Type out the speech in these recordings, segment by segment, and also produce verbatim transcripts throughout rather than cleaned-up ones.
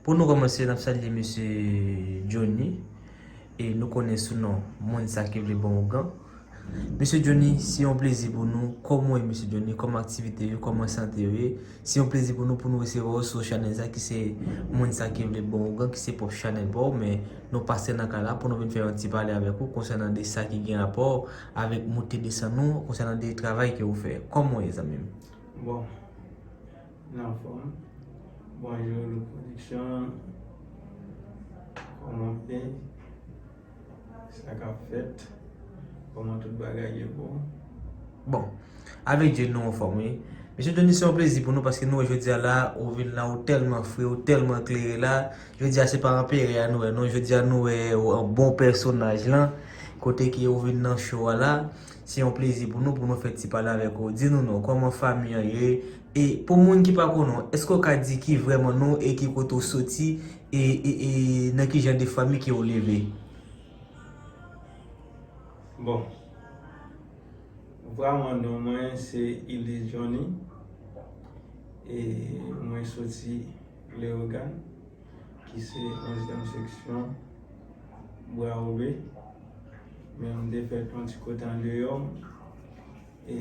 Pou nou kòmanse, n ap salye mesye Johnny, e nou konnen sou non moun sa ki vle bon ougan. Mesye Johnny, se yon plezi pou nou. Kòman w ye, mesye Johnny? Kòman aktivite yo? Kòman sante yo ye? Se yon plezi pou nou pou nou resevwa w sou chanèl sa ki se moun sa ki vle bon ougan, ki se pwòp chanèl pa w, men nou pase nan kay la pou nou vin fè yon ti pale avèk ou konsènan de sa ki gen rapò avèk moute desann ou, konsènan de travay ke ou fè. Kòman w ye, zanmi m? Bon, n anfòm. Bonjou, pwodiksyon. Kòman w ye? Sa k ap fèt? Kòman tout bagay ye pou ou? Bon, avèk Dye nou anfòm, wi. Mesye Johnny, se yon plezi pou nou paske nou wè jodi a la, ou vin la, ou tèlman fre, ou tèlman klere la. Jodi a se pa anperè a nou wè, non. Jodi a nou wè yon bon pèsonaj lan, kote ke ou vin nan show a la. Se yon plezi pou nou, pou nou fè ti pale avèk ou. Di nou non, kòman fanmi an ye? E pou moun ki pa konnen w, èske w ka di ki vrèman non w e ki kote w soti e, e, e nan ki jan de fanmi ke w leve? Bon, vrèman non mwen se Illis Johnny e mwen soti Leyogàn ki se onzyèm seksyon Bwa Wobe. Men m te fèt yon ti kote andeyò e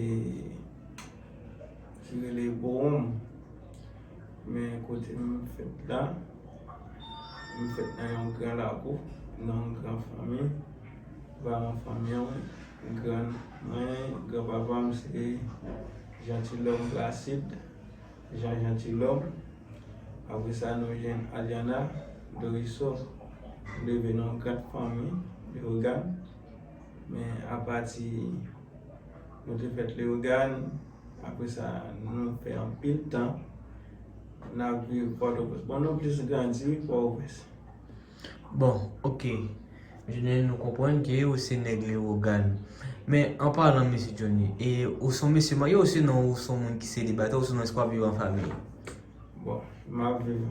ki rele Bowonm. Men kote m fèt la, m fèt nan yon gran lakou, nan yon gran fanmi. Vrèman fanmi an gran mwen, granpapa m se Jantilòm Placide, Jean Jantilòm. Apre sa nou jwenn Aliana Doriso. M leve nan yon gran fanmi Leyogàn. Men apati nou te fèt Leyogàn, apre sa nou fè anpil tan n ap viv Pòtoprens. Bon, nou plis grandi Pòtoprens. Bon, oke. Johnny, nou konprann ke ou se nèg Leyogàn. Men, an palan, mesye Johnny, e ou se yon mesye marye osinon ou se yon moun ki selibatè osinon èske w ap viv an fanmi? Bon, m ap viv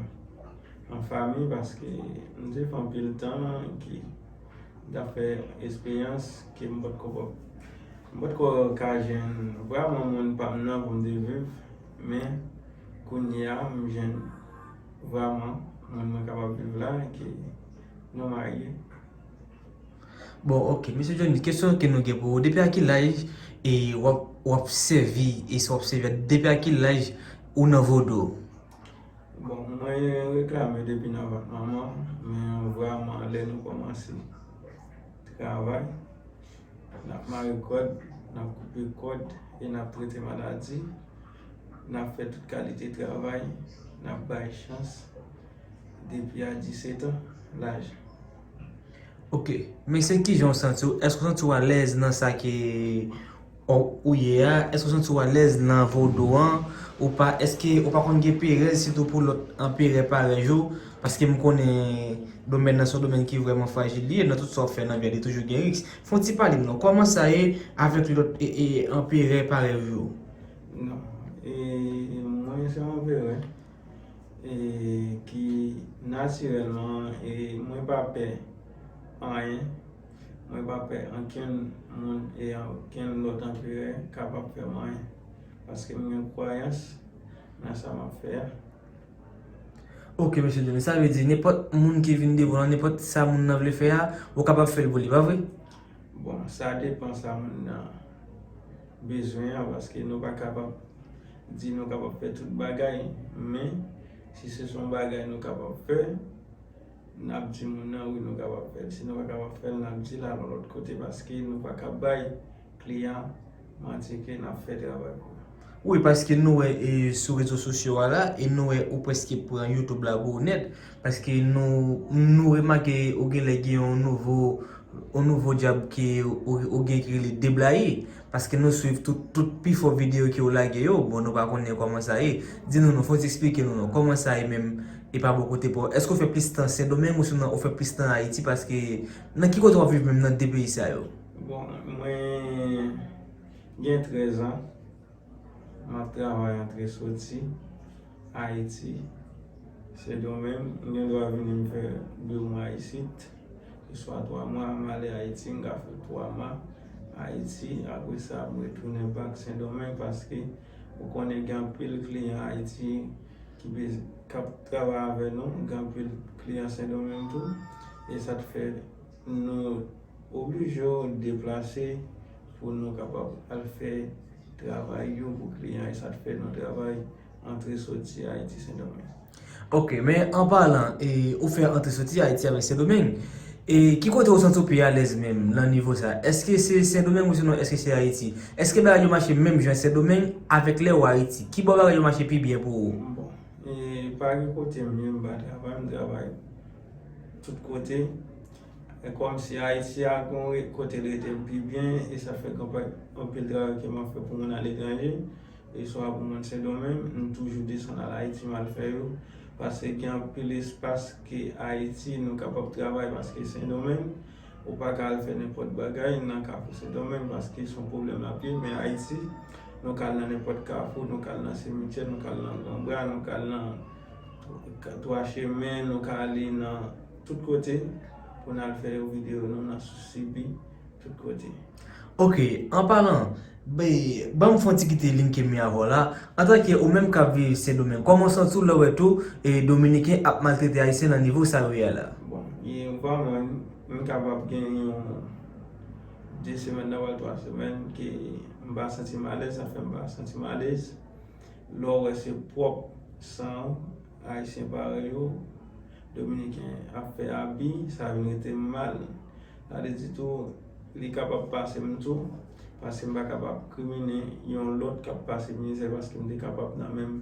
an fanmi paske m te fè anpil tan ki m t ap fè esperyans ke m potko m potko ka jwenn vrèman moun pa m nan pou m te viv, men kounye a m jwenn vrèman moun mwen kapab viv la ke nou marye. Bon, oke, mesye Johnny, kesyon ke nou gen pou ou, depi a ki laj e w ap w ap sèvi e si w ap sèvi a, depi a ki laj ou nan vodou? Bon, mwen reklame depi nan vant manman, men vrèman lè nou kòmanse travay, n ap mare kòd, n ap koupe kòd e n ap trete maladi, n ap fè tout kalite travay, n ap bay chans depi a disèt an laj. Oke, men se kijan w santi w? Èske w santi w alèz nan sa ke ou ye a? Èske w santi w alèz nan vodou an? Ou pa, èske ou pa konn gen perèz sitou pou lòt anperè parèy ou? Paske m konnen domèn nan se yon domèn ki vrèman frajil li ye, nan tout sa w ap fè nan vi a li toujou gen risk. Fè yon ti pale m non, kòman sa ye avèk lòt e, e, anperè parèy ou yo? Non, e, mwen se yon anperè e, ki natirèlman e mwen pa pè anyen. Mwen pa pè ankenn moun e ankenn lòt anperè kapab fè m anyen. Paske m gen kwayans nan sa m ap fè a. Oke, mesye Johnny, sa vle di nenpòt moun ki vin devan w, nenpòt sa moun nan vle fè a, ou kapab fè l pou li, pa vre? Bon, sa depan sa moun nan bezwen an, paske nou pa kapab di nou kapab fè tout bagay, men si se son bagay nou kapab fè, n ap di moun nan wi nou kapab fè l. Si nou pa kapab fè l, n ap di l al yon lòt kote, paske nou pa ka bay kliyan manti ke n ap fè travay pou yo. Wi, paske nou wè e, sou rezo sosyo a la, e nou wè ou prèske pran YouTube la pou ou nèt, paske nou, nou remake ou genlè gen yon nouvo yon nouvo djab ke ou, ou gen ki rele Deblaye, paske nou swiv tout, tout pi fò videyo ke ou lage yo, bon nou pa konnen kòman sa ye. Di nou non, fò w eksplike nou non, kòman sa ye menm e pa bò kote pa w? Èske w fè plis tan Sendomeng osinon ou fè plis tan Ayiti? Paske nan ki kote w ap viv menm nan de peyi sa yo? Bon, mwen gen trèz an. M ap travay antre soti Ayiti, Sendomeng. M gen dwa vini m fè de mwa isit, oswa twa mwa, m ale Ayiti, m ka fè twa mwa Ayiti. Apre sa, m retounen bak Sendomeng paske ou konnen gen anpil kliyan Ayiti ki bez- k ap travay avè nou, gen anpil kliyan Sendomeng tou, e sa t fè nou oblije deplase pou nou kapab al fè travay yo pou kliyan, e sa t fè nou travay antre soti Ayiti Sendomeng. Ok, men an palan, e, ou fè antre soti Ayiti avèk Sendomeng, e ki kote ou santi w pi alèz menm nan nivo sa? Èske se Sendomeng ou sinon èske se Ayiti? Èske bagay yo mache menm jan Sendomeng avèk lè ou Ayiti? Ki bò bagay yo mache pi byen pou ou? Bon, e pa gen kote m ye, m pa travay, m travay tout kote. E kòmsi Ayiti a gen yon re- kote l rete m pi byen, e sa fè gen anpil travay ke m ap fè pou moun aletranje, e swa pou moun Sendomeng, m toujou desann al Ayiti, m al fè yo. Paske gen anpil espas ke Ayiti nou kapab travay, paske Sendomeng, ou pa ka al fè nenpòt bagay nan Kafou Sendomeng, paske se yon pwoblèm l ap ye, men Ayiti, nou ka al nan nenpòt kafou, nou ka al nan simityè, nou ka al nan gran bra, nou ka al nan twa chemen, nou ka ale nan tout kote pou n al fè yon videyo nou nan Sousibi, tout kote. Ok, an palan, be- ban m fè yon ti kite link ke m ye avè w la. Antanke ou menm k ap viv Sendomeng, kòman w santi w lè w wè tou e Dominiken ap maltrete Ayisyen nan nivo sa yo ye a la? Bon, e vrèman, m kapab gen yon de semèn nan, wala twa semèn ke m pa santi m alèz, sa fè m pa santi m alèz. Lè w wè se pwòp san Ayisyen parèy ou, Dominiken ap fè abi, sa vin rete m mal. Sa vle di tou, li kapab pase m tou, paske m pa kapab krimine yon lòt k ap pase mizè, paske m te kapab nan menm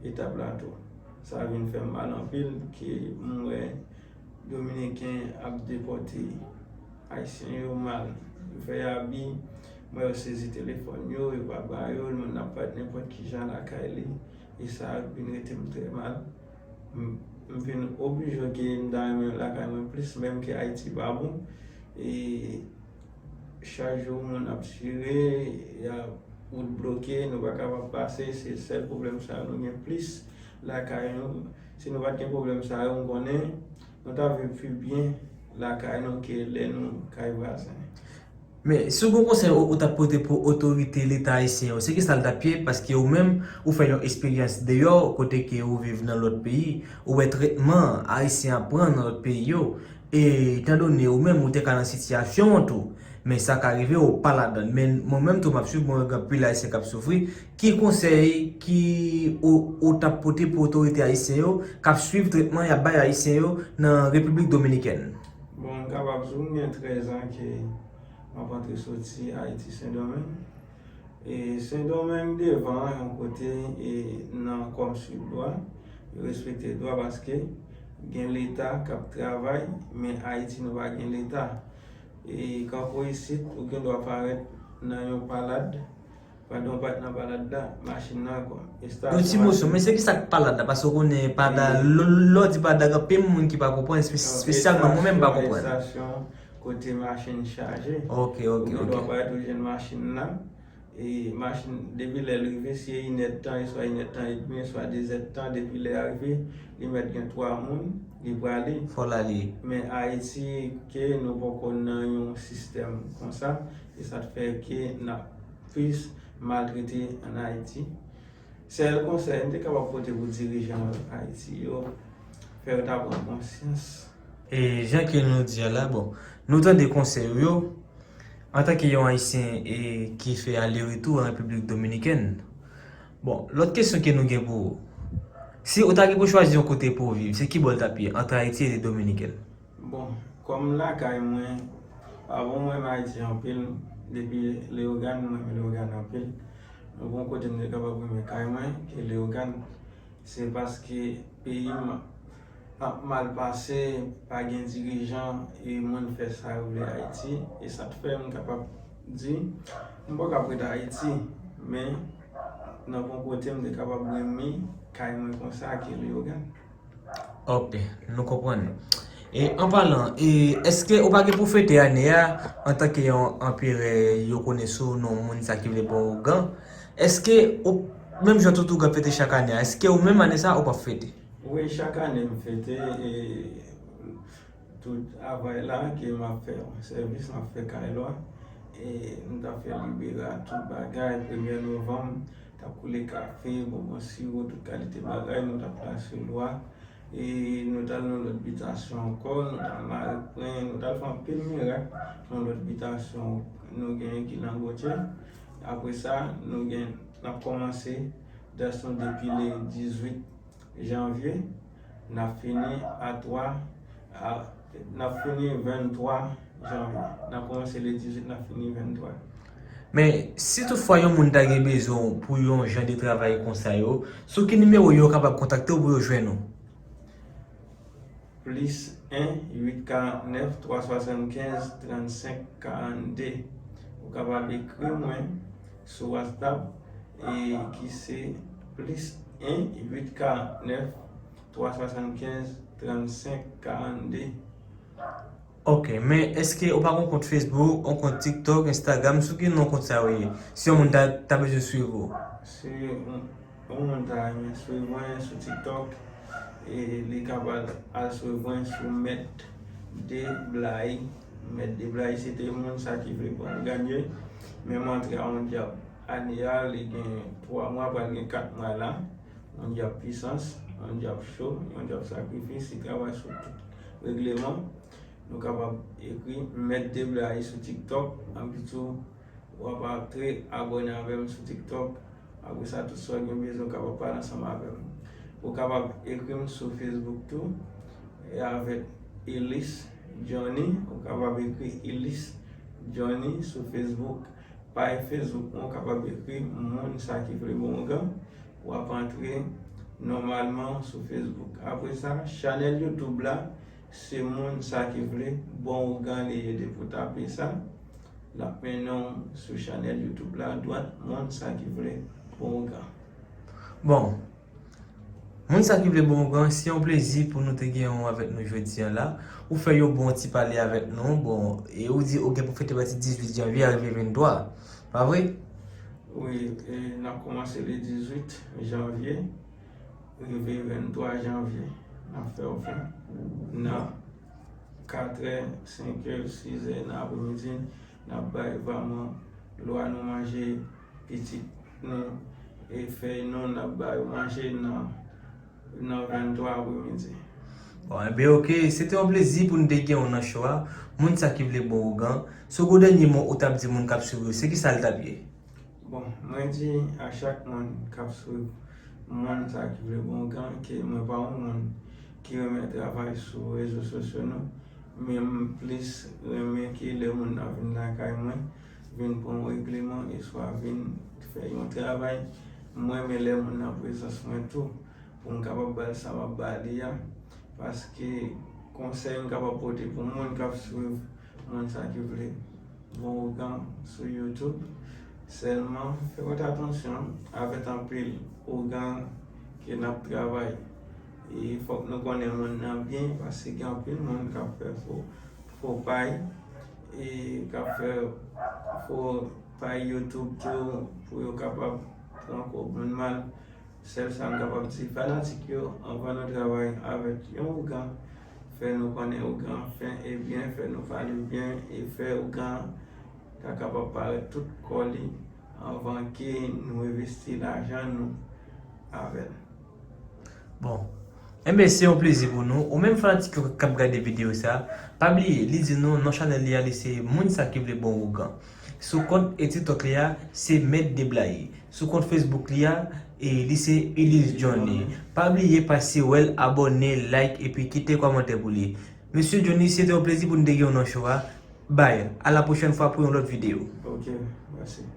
etap la tou. Sa vin fè m mal anpil ke m wè Dominiken ap depòte Ayisyen yo mal. Yo fè yo abi, mwen yo sezi telefòn yo, yo pa ba yo, moun nan ap pale nenpòt kijan lakay li. E sa vin rete m trè mal. M, m vin oblije ke m ta renmen lakay mwen plis, menm ke Ayiti pa bon. E chak jou moun ap tire, y a wout bloke, nou pa kapab pase, se sèl pwoblèm sa yo nou gen plis lakay nou. Si nou pa t gen pwoblèm sa yo, m konnen nou ta viv pi byen lakay nou ke lè nou kay vwazen. Men, si w gen yon konsèy ou, ou t ap pote pou otorite Leta ayisyen yo, se kisa l t ap ye? Paske ou menm, ou fè yon esperyans deyò, kote ke ou viv nan lòt peyi, ou wè tretman Ayisyen ap pran nan lòt peyi yo. E, etandone ou menm, ou te ka nan sitiyasyon an tou. Men sa ka rive, ou pa ladan l. Men mwen menm tou, m ap swiv, mwen wè gen anpil Ayisyen k ap soufri. Ki konsèy ki ou, ou t ap pote pou otorite ayisyen yo k ap swiv tretman y ap bay Ayisyen yo nan Repiblik Dominikèn? Bon, m kapab di w, m gen trèz an ke m ap antre soti Ayiti Sendomeng. E Sendomeng devan yon kote, e nan kòm swiv lwa, yo respekte dwa paske gen Leta k ap travay, men Ayiti nou pa gen Leta. E kankou isit, ou gen dwa parèt nan yon palad, pandan w pa t nan palad la, machin nan kòm estasyon. Yon ti moso, men se ki sa k palad la? Paske w konnen palad, lè w di palad la, gen anpil moun ki pa konprann, espesyalman mwen menm m pa konprann. Estasyon kote machin chaje. Ok, ok, ok. Ou gen dwa parèt ou jwenn machin nan. E machin, depi lè l rive, si e inèdtan, e swa inèdtan edmi, e swa dezèdtan, depi lè a rive, li mèt gen twa moun, li prale. Fò l ale. Men Ayiti, ke nou poko nan yon sistèm konsa, e sa t fè ke n ap plis maltrete ann Ayiti. Sèl konsèy m te kapab pote pou dirijan Ayiti yo, fè yo ta pran konsyans. E jan ke nou di a la, bon, nou tande konsèy ou yo, antanke yon Ayisyen e ki fè ale retou an Repiblik Dominikèn. Bon, lòt kesyon ke nou gen pou ou, si ou ta gen pou chwazi yon kote pou w viv, se ki bò l t ap ye, ant Ayiti e Dominikèn? Bon, kòm lakay mwen, pa bon, mwen renmen Ayiti anpil. Depi Leyogàn, mwen renmen Leyogàn anpil. Mwen gon kote m te kapab renmen kay mwen ke Leyogàn. Se paske peyi m ap mal pase, pa gen dirijan, e moun fè sa yo vle Ayiti, e sa t fè m kapab di, m poko ap ret Ayiti, men nan gon kote m te kapab renmen kay mwen konsa ke Leyogàn. Ok, nou konprann. E an palan, e èske ou pa gen pou fete ane a antanke yon anperè yo konnen sou non moun sa ki vle ba w ougan? Èske ou, menm jan tout ougan fete chak ane a, èske ou menm ane sa ou p ap fete? Wi, chak ane m fete, e tout travay la ke m ap fè, sèvis m ap fè kay lwa, e m ta fè libera tout bagay, premye novanm, t ap koule kafe, bonbon siwo, tout kalite bagay, nou t ap plase lwa. E nou t al nan lòt bitasyon ankò, nou t al mare pwen, nou t al fè anpil mirak nan lòt bitasyon. Nou gen Guy Langotye. Apre sa, nou gen, n ap kòmanse dans nou depi le dizuit janvye, n ap fini a twa, a, n ap fini venntwa janvye. N ap kòmanse le dizuit, n ap fini venntwa. Men, si toutfwa yon moun ta gen bezwen w pou yon jan de travay konsa yo, sou ki nimewo yo kapab kontakte w pou yo jwenn ou? Plis en uit karant nèf twa swasannkenz trannsenk karannde. Ou kapab ekri mwen sou WhatsApp, e ki se plis en uit karant nèf twa swasannkenz trannsenk karannde. Ok, men èske ou pa gen yon kont Facebook, yon kont TikTok, Instagram, sou ki non kont sa yo ye? Si yon moun ta, ta bezwen swiv ou. Si yon, yon moun ta renmen swiv mwen sou TikTok, e li kapab al swiv mwen sou Mèt Deblay. Mèt Deblay se te moun sa ki vle pran ganye. Men m antre a yon djab ane a, li gen twa mwa, pral gen kat mwa la. Yon djab pisans, yon djab cho, yon djab sakrifis, li travay sou tout regleman. Nou kapab ekri Mèt Deblay sou TikTok, anpi tou w ap antre abòne avè m sou TikTok. Apre sa, tout sa w gen bezwen, w kapab pale ansanm avè m. Ou kapab ekri m sou Facebook tou, e avèk Elis Johnny. Ou kapab ekri Elis Johnny sou Facebook. Paj Facebook mwen, ou kapab ekri Moun sa ki vle bon ougan. W ap antre nòmalman sou Facebook. Apre sa, chanèl YouTube la, se Moun sa ki vle bon ougan li ye. Depi w tape sa, l ap mennen w sou chanèl YouTube la, dwat, Moun sa ki vle bon ougan. Bon, Moun sa ki vle bon ougan, se yon plezi pou nou te gen w avèk nou jodi a la. Ou fè yon bon ti pale avèk nou, bon, e ou di ou gen pou fete pati dizuit janvye a rive venntwa, pa vre? Wi, e n ap kòmanse le dizuit janvye, rive venntwa janvye. N ap fè w fè nan katrè, senkè, sizè nan apremidi, n ap bay vaman lwa nou manje pitit nou, e fèy nou, n ap ba yo manje nan, nan venntwa apremidi. Bon, enben, ok, se te yon plezi pou n te gen w nan show a. Moun sa ki vle bon ougan, si w gen yon dènye mo ou t ap di moun k ap swiv ou, se kisa l t ap ye? Bon, mwen di a chak moun k ap swiv Moun sa ki vle bon ougan, ke mwen pa yon moun ki renmen travay sou rezo sosyo, non. Men m plis renmen ke lè moun nan vin lakay mwen, vin pran yon regleman, e swa vin fè yon travay. Mwen renmen lè moun nan prezans mwen tou, pou m kapab ba l sa m ap ba li a. Paske konsèy m kapab pote pou moun k ap swiv Moun sa ki vle bon ougan sou YouTube. Sèlman, fè fòt atansyon avèk anpil ougan ke n ap travay. E fòk nou konnen moun nan byen, paske gen anpil moun k ap fè fo, fo pay, e k ap fè fo pay YouTube tou, pou yo kapab pran kòb moun mal. Sèl sa m kapab di fanatik yo, anvan nou travay avèk yon ougan, fè nou konnen ougan fen e byen, fè nou pale byen, e fè ougan ta kapab parèt tout kò li anvan ke nou envesti lajan nou avè l. Bon. Enben, se yon plezi pou nou. Ou menm fanatik yo k ap gade videyo sa, pa bliye, li di nou non chanèl li a, li se Moun sa ki vle bon ougan. Sou kont e TikTok li a, se Mèt Deblayi. Sou kont Facebook li a, e li se Ulysse Johnny. Pa bliye pase wè l, abòne, like, epi kite kòmantè pou li. Mesye Johnny, se te yon plezi pou n te gen w nan show a. Bye. A la pwochèn fwa pou yon lòt videyo. Ok, mèsi.